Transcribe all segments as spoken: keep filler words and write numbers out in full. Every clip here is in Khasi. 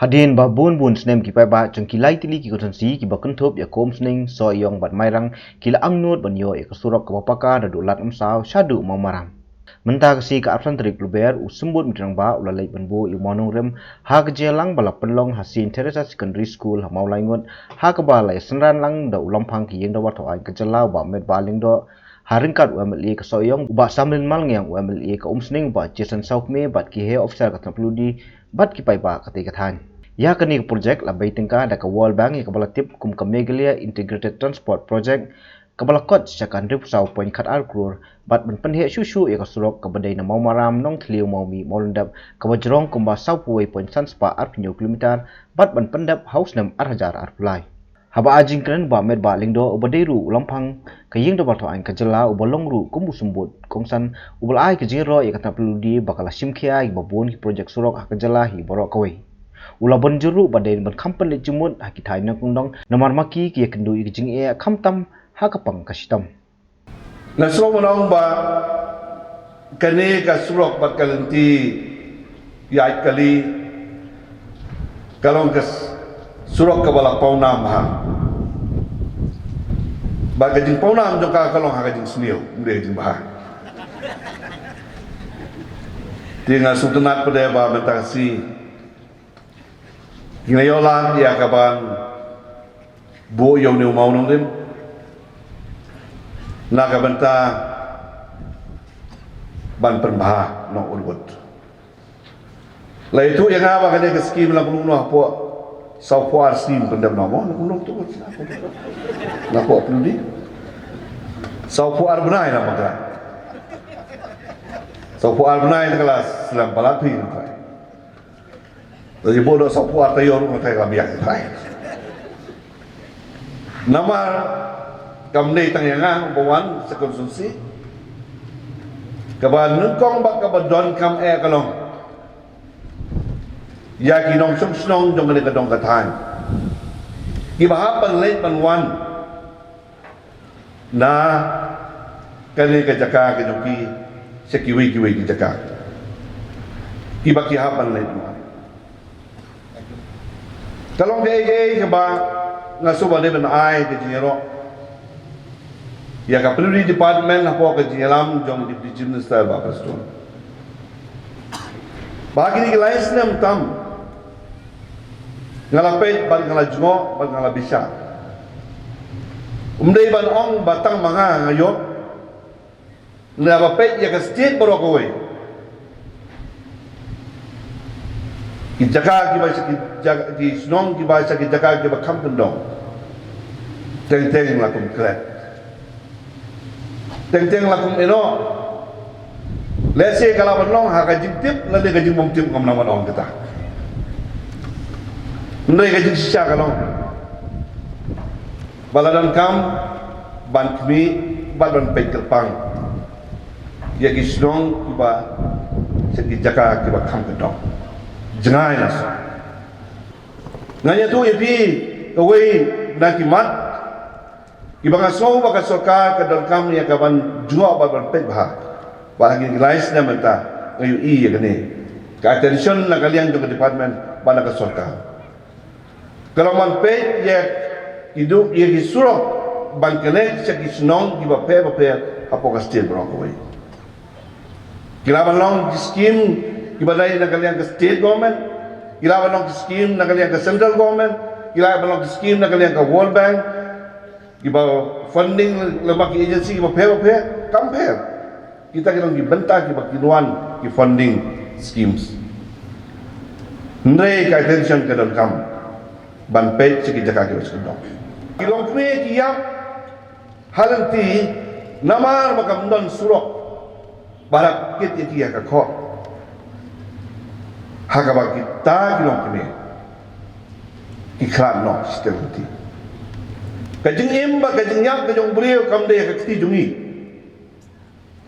Hadien ba bun bun snem ki paidbah jong ki lai tylli ki constituency kiba kynthup ïa ka Umsning, Sohiong bad Mairang ki la angnud ban ïoh ïa ka surok kaba paka naduh Lad Umsaw shaduh Mawmaram. Mynta ka sngi ka arphew san tarik Lber, u Symbud Meterangbah u la leit ban buh ïa u mawnongrim ha ka jingïalang ba la pynlong ha Saint Teresa Secondary School ha Mawlaingut, ha kaba la ïasynran lang da u Lamphang ka Ïing Dorbar Thaw Aiñ ka jylla u Bah Metbah Lyngdoh, ha ryngkat u MLA ka Sohiong u Bah Samrin Malngiang, u MLA ka Umsning u Bah Jason Sawkmie bad ki heh officer ka tnat phylliew bad ki paidbah katei ka thaiñ. Ïa kane ka projek la bei tyngka da ka World Bank ïa kaba la tip kum ka Meghalaya Integrated Transport Project, kaba la kot sha ka hynriewphew saw point khatar klur, bad ban pynheh shuh shuh ïa ka surok kaba dei na Mawmaram, Nongthliew, Mawmih, Mawlyndep, kaba jrong kumba sawphew wei point san spah arphew hynñiew kilometer, bad ban pyndep ha u snem ar hajar arphew lai. Haba ai jingkren u Bah Metbah Lyngdoh uba dei ruh u Lamphang ka Ïing Dorbar Thaw Aiñ ka jylla uba long ruh kum u Symbud kongsan, uba la ai ka jingïaroh ïa ka tnat phylliew ba ka la shim khia ïa kiba bun ki projek surok ha ka jylla hi baroh kawei. U la ban jur ruh ba dei ban kham pynleit jingmut ha ki thaiñ nongkyndong, namar ma ki ki ïakynduh ïa ka jingeh khamtam ha ka pang ka shitom. Nga sngew ban ong ba kane ka surok bad ka lynti ïaid kali ka long ka s-, surok kaba la pawnam bha. Bad ka jingpawnam jong ka ka long ha ka jingsniew, ym dei ka jingbha. Te nga sngewtynnat pat de ba mynta ka sngi ngi la ïoh lad ïa ka ban buh ïa une u mawnongrim na ka bynta ban pynbha noh u robot. La ïathuh ïa nga ba kane ka skim la kumno hapoh sawphew ar skim pyndep noh mo, na kumno tu na hapoh pynudi. Sawphew ar bnai na maka. Sawphew ar bnai na ka la slem palat phi na ka. Lada buh da sawphew ar taïew ruh nga tharai ka la biang, tharai. Namar kam dei tang ïa nga uba wan sha constituency. Kaba nyngkong bad kaba donkam eh ka long ïa ki nongshong shnong jong kane ka dong ka thaiñ, kiba hap ban leit ban wan na kane ka jaka ka jong ki sha kiwei kiwei ki jaka kiba ki hap ban leit. Ka long kaei kaei kaba nga sngewbha ban ai ka jingïaroh ïa ka Phylliew Department hapoh ka jingïalam jong Deputy Chief Minister Bah Prestone. Ba ha kine ki lai snem tam nga la peit bad nga la jngoh bad nga la bishar. Ym dei ban ong ba tang ma nga nga ïoh. Nga ba peit ïa ka state baroh kawei, ki jaka kiba sha ki jaka, ki shnong kiba sha ki jaka kiba kham kyndong, teng teng la kum klet. Teng teng la kum ïehnoh. Lehse ka la ban long ha ka jingtip lane ka jingbymtip, ngam nang ban ong kata. Hynrei ka jingshisha ka long ba la donkam ban khmih bad ban peit kyrpang ïa ki shnong kiba sha ki jaka kiba kham kyndong. Jngai na shnong. Nga ïathuh ïa phi, kawei na ki mat kiba nga sngew ba ka sorkar ka donkam ïa ka ban jngoh bad ban peit bha. Bad ha kine ki lai snem mynta nga ïohi ïa kane ka attention na ka liang jong ka department bad na ka sorkar. Ka long ban peit ïa ki du-, ïa ki surok ban connect sha ki shnong kiba pher bapher hapoh ka state baroh kawei. Ki lah ban long ki skim kiba dei na ka liang ka state government, ki lah ban long ki skim na ka liang ka central government, ki lah ban long ki skim na ka liang ka World Bank, kiba funding lyngba ki agency kiba pher bapher, kam pher. Kita ki long ki bynta kiba kin wan ki funding schemes. Hynrei ka attention ka donkam ban peit sha ki jaka kiba sha kyndong. Ki longkmie ki ïap ha lynti namar ba kam don surok ba la kit ïa ki ha ka khoh, ha kaba kita ki longkmie ki khlad noh sha lynti. Ka jingim bad ka jingïap ka jong u briew kam dei ha ka kti jong ngi.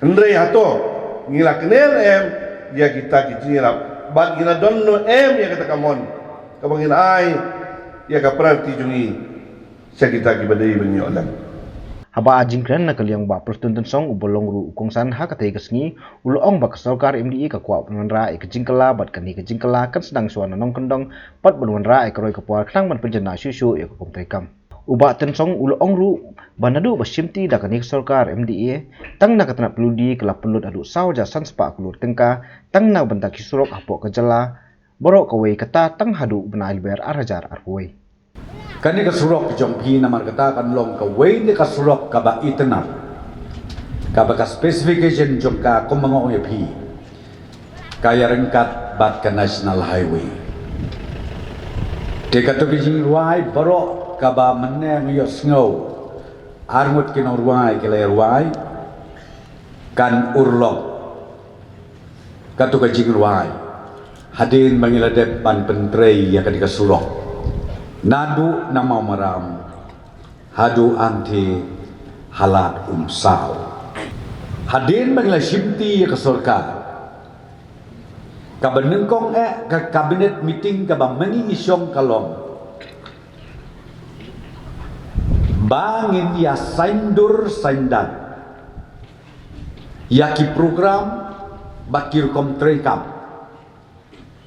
Hynrei hato ngi la kner em ïa kita ki jingïarap bad ngi la don noh em ïa kata ka mon kaba ngin ai ïa ka priority jong ngi sha kita kiba dei ban ïoh lem? Haba ai jingkren na ka liang Bah Prestone Tynsong uba long ruh u kongsan ha katei ka sngi, u la ong ba ka sorkar M D A ka kwah ban wanrah ïa ka jingkylla bad kane ka jingkylla kan sdang shwa na Nongkyndong bad ban wanrah ïa ka roi ka par khnang ban pynjanai shuh shuh ïa ka kum treikam. U Bah Tynsong u la ong ruh ba naduh ba shimti da kane ka sorkar M D A, tang na ka tnat P W D ka la pynlut haduh saw hajar san spah klur tyngka tang na ka bynta ki surok hapoh ka jylla baroh kawei, kata tang haduh u bnai Lber ar hajar arphew wei. Kane ka surok jong phi namar kata kan long kawei na ka surok kaba itynnad, kaba ka specification jong ka, kumba nga ong ïa phi, ka ïaryngkat bad ka National Highway. Te kato ka jingrwai baroh kaba mynne nga ïohsngew arngut ki nongrwai ki la ïarwai, kan urlong kato ka jingrwai hadien ba ngi la dep ban pyntrei ïa kane ka surok naduh na Mawmaram haduh hangtei ha Lad Umsaw. Hadien ba ngi la shimti ïa ka sorkar, kaba nyngkong eh ka cabinet meeting kaba ma ngi ngi shong ka long ba ngin ïa saiñdur saiñdan ïa ki program bad ki rukom treikam,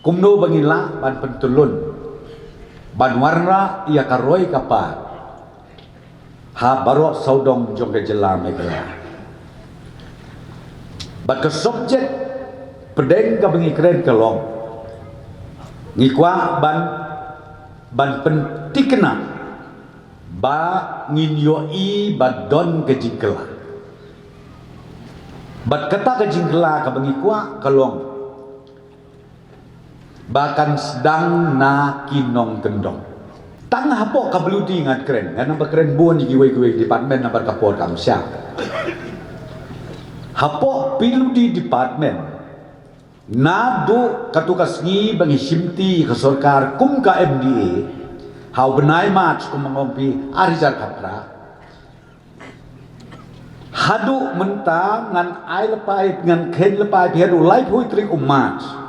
kumno ba ngin lah ban pyntyllun ban wanrah ïa ka roi ka par ha baroh sawdong jong ka jylla Meghalaya. Bad ka subject pdeng kaba ngi kren ka long, ngi kwah ban, ban pynthikna ba ngin ïohi ba don ka jingkylla. Bad kata ka jingkylla kaba ngi kwah ka long ba kan sdang na ki nongkyndong. Tang hapoh ka P W D ngan kren, ngan ym ba kren bun ïa kiwei kiwei department namar ka por kam shah. Hapoh P W D department, naduh kato ka sngi ba ngi shimti ka sorkar kum ka M D A ha u bnai March, kum nga ong ïa phi, ar hajar khatphra, haduh mynta ngan ai lehpai, ngan kheiñ lehpai phi haduh laiphew tarik u March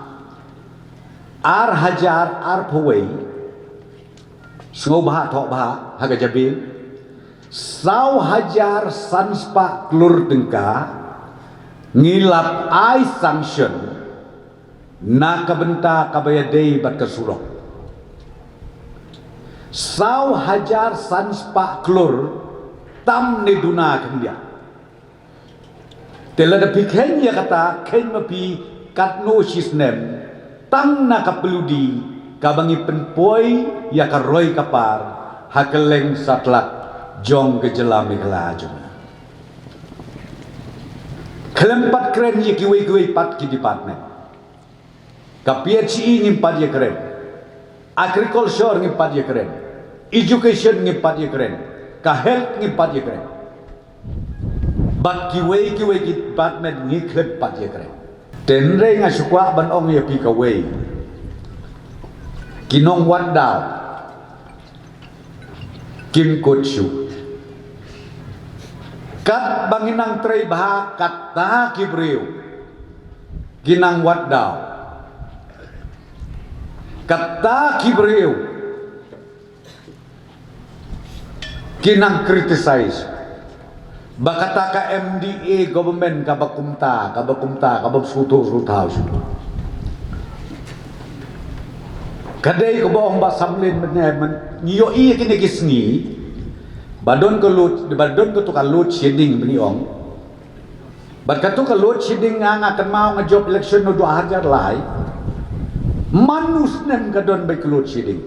ar hajar arphew wei, sngewbha thoh bha ha ka jabieng, saw hajar san spah klur tyngka ngi la ai sanction na ka bynta kaba ïadei bad ka surok. Saw hajar san spah klur tam ne duna khyndiat. Te lada phi kheiñ ïa kata, kheiñ ma phi katno shi snem tang na ka P W D kaba ngi pynpoi ïa ka roi ka par ha kylleng satlak jong ka jylla Meghalaya jong ngi. Khlem pat kren ïa kiwei kiwei pat ki department. Ka P H E ngim pat ïakren. Agriculture ngim pat ïakren. Education ngim pat ïakren. Ka health ngim pat ïakren. Bad kiwei kiwei ki department ngi khlem pat ïakren. Te hynrei nga shu kwah ban ong ïa phi kawei. Ki nongwad daw kim kut shuh. Katba ngi nang trei bha, kata ki briew ki nang wad daw. Kata ki briew ki nang criticize ba kata ka M D A government kaba kumta, kaba kumta, kaba sngewthuh sngewthaw shuh. Ka dei kaba ong Bah Samlin mynne, ngi ïohi ïa kine ki sngi ba don ka load, ba don kato ka load shedding ba ngi ong. Bad kato ka load shedding nga, nga kynmaw nga jop election naduh ar hajar lai. Man u snem ka don beit ka load shedding.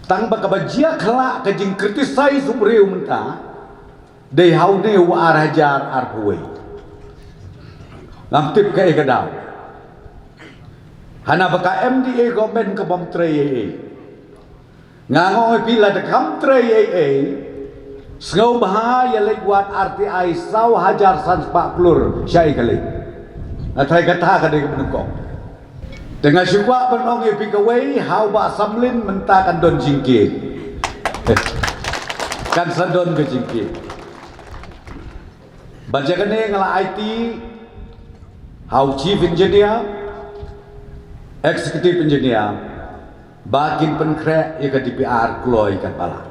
Tang ba kaba jia khlak ka jingcriticize u briew mynta dei ha une u ar hajar arphew wei. Ngam tip kaei ka daw. Hana ba ka M D A government ka bym trei ei ei. Nga ong ïa phi lada kam trei ei ei, sngewbha ïa leit wad R T I saw hajar san spah klur shaei ka leit. Nga tharai kata ka dei kaba nyngkong. Te nga shu kwah ban ong ïa phi kawei, ha u Bah Samlin mynta kan don jingkiew. Kan sa don ka jingkiew. Bad ïa kane nga la aiti ha u Chief Engineer, Executive Engineer, ba kin pynkhreh ïa ka D P R kloi katba lah.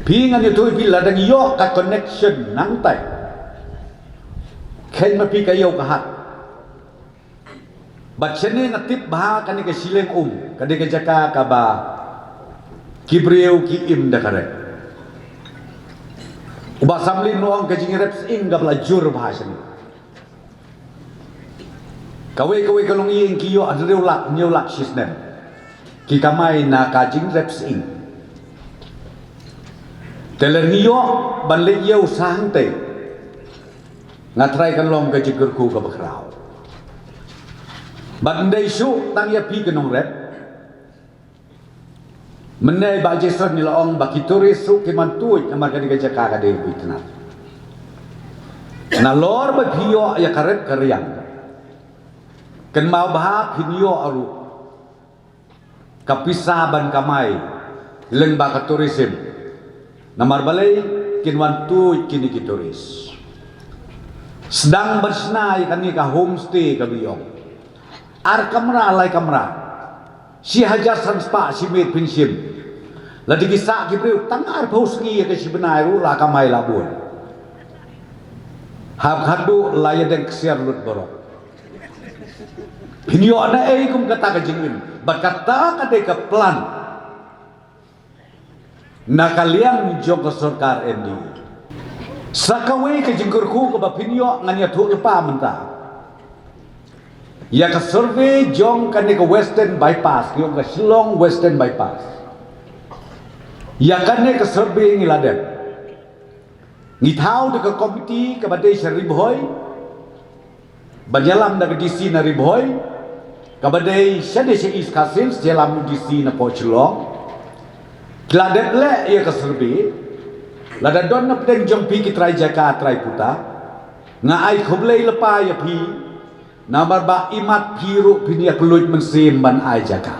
Phi ngan ïathuh ïa phi, lada ngi ïoh ka connection nangtai, khein ma phi ka ïew ka hat. Bad shane nga tip ba kane ka Shillong Um ka dei ka jaka kaba ki briew ki im da ka rep. U Bah Samlin u ong ka jingrep sying kaba la jur bha shane. Kawei kawei ka longïing ki ïoh hynriew lak, hynñiew lak shi snem. Ki kamai na ka jingrep sying. Te lada ngi ïoh ban leit ïew sha hangtei, nga tharai kan long ka jingkyrkhu kaba khraw. Bad ym dei shuh tang ïa phi ki nongrep. Mynne Bah Jason ngi la ong ba ki tourist ruh kin wan tuid namar ka dei ka jaka ka dei ba itynnad. Nalor ba phi ïoh ïa ka rep ka riang, kynmaw ba phin ïoh ruh ka pisa ban kamai lyngba ka tourism. Namar balei? Kin wan tuid kine ki tourist. Sdang ban shna ïa kane ka homestay kaba ïong. Ar kamra, lai kamra. Shi hajar san spah shi miet phin shim. Lada ki sah ki briew tang arphew sngi ïa ka shi bnai ruh la kamai la bun. Hap haduh la ïadeng ksiar lut baroh. Phin ïoh naei kum kata ka jingim? Bad kata ka dei ka plan na ka liang jong ka sorkar N D A. Sa kawei ka jingkyrkhu kaba phin ïoh ngan ïathuh lypa mynta. Ïa ka survey jong kane ka Western Bypass, jong ka Shillong Western Bypass. Ïa kane ka survey ngi la dep. Ngi thaw da ka komiti kaba dei sha Ri Bhoi, ban ïalam da ka D C na Ri Bhoi, kaba dei sha dei sha East Khasi Hills, ïalam D C na pdeng Shillong. Ki la dep leh ïa ka survey. Lada don na pdeng jong phi ki trai jaka trai puta, nga ai khublei lypa ïa phi. Namar ba imat phi ruh phin ïa kylluid mynsiem ban ai jaka.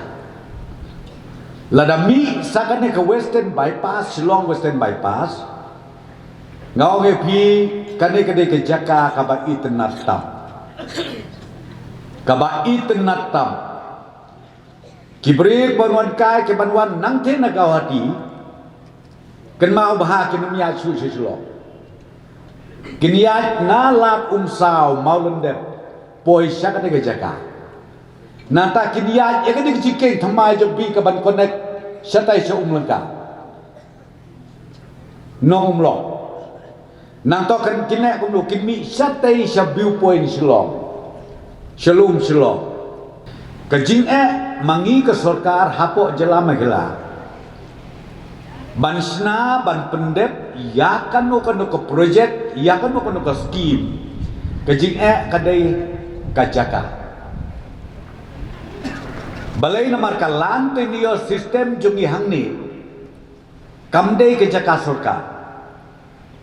Lada mih sa kane ka Western Bypass, Shillong Western Bypass, nga ong ïa phi, kane ka dei ka jaka kaba itynnad tam. Kaba itynnad tam. Ki briew ban wan kai, ki ban wan nangtei na Guwahati, kynmaw ba kin ym ïaid shuh sha Shillong. Kin ïaid na Lad Umsaw, Mawlyndep, poi sha kane ka jaka. Nangta kin ïaid ïa kane ka jingkieng thymmai jong phi kaban connect shatai sha Umlyngka. Nongumlong. Nangta kan kin leh kumno, kin mih shatai sha viewpoint Shillong. Sha lum Shillong. Ka jingeh ma ngi ka sorkar hapoh jylla Meghalaya ban shna ban pyndep ïa kano kano ka project, ïa kano kano ka scheme. Ka jingeh ka dei ka jaka. Balei? Namar ka land tenure system jong ngi hangne kam dei ka jaka sorkar.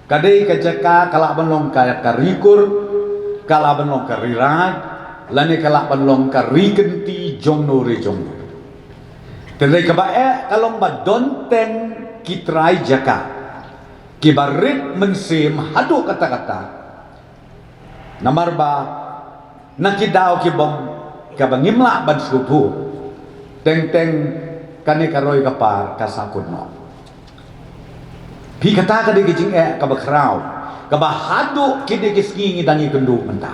Ka dei ka jaka ka lah ban long ka, ka ri kur, ka lah ban long ka ri raid, lane ka lah ban long ka ri kynti jong no re jong no. Te dei kaba eh ka long ba don teng ki trai jaka kiba rit mynsiem haduh katta katta. Namar ba na ki daw ki bym, kaba ngim lah ban sngewthuh, teng teng kane ka roi ka par ka sahkut noh. Phi, kata ka dei ka jingeh kaba khraw, kaba haduh kine ki sngi ngi dang ïakynduh mynta.